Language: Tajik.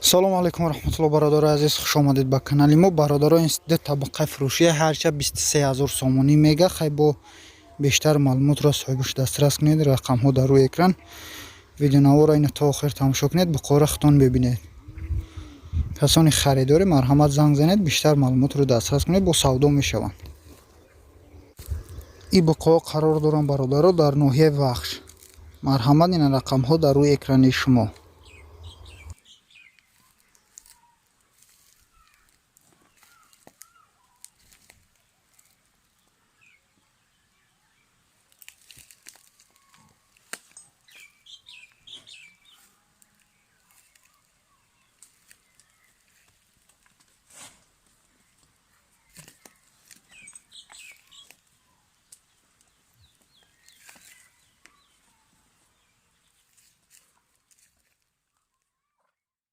Салому алайкум варахматулло, бародарои азиз, хуш омадед ба канали мо. Бародаро, ин ду табақаи фурӯшия ҳарча 23 ҳазор сомонӣ мега. Хай, бо бештар маълумотро соҳибаш дастрас кунед, рақамҳо дар рӯи экран. Видеонаворо ина то охир тамошо кунед, буқора худтон бибинед. Касони харидорӣ, марҳамат, занг занед, бештар маълумотро дастрас кунед, бо савдо мешаванд. Ин буқоҳо қарор доранд, бародаро, дар ноҳияи Вахш. Марҳамат, ина рақамҳо дар рӯи экрани шумо.